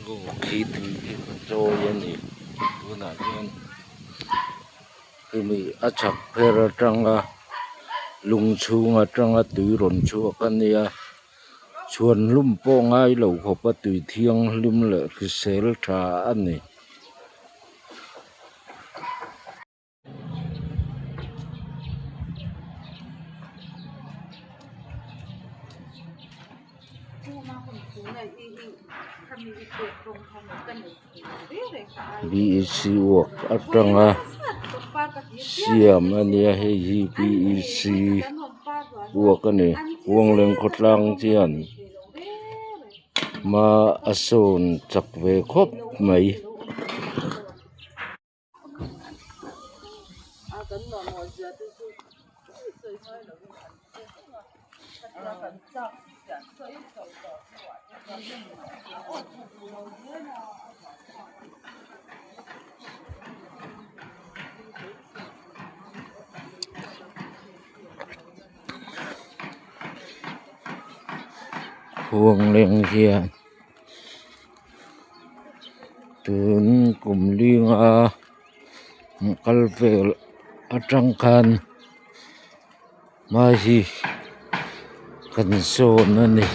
Khi tui khi ka chawi a ni tunah hian hemi a chhak pher atanga lung chhung atanga tui rawn chhuak a nia chhuan hlum pawh ngai lo khawp a tui thianghlim leh hrisel tha a ni. B e c work atanga siam a nia hei hi b e c work a ni Khuangleng khawtlang hian hma a sawn chak ve khawp mai. Khuangleng hian tun kum linga kal vel atang khan hma hi kan sawn a ni.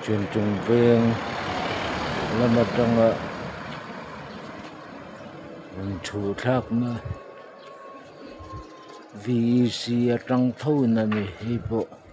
Chhunchung veng lam atanga rawn chhuh thlakna V E C atang tho in a ni hei pawh.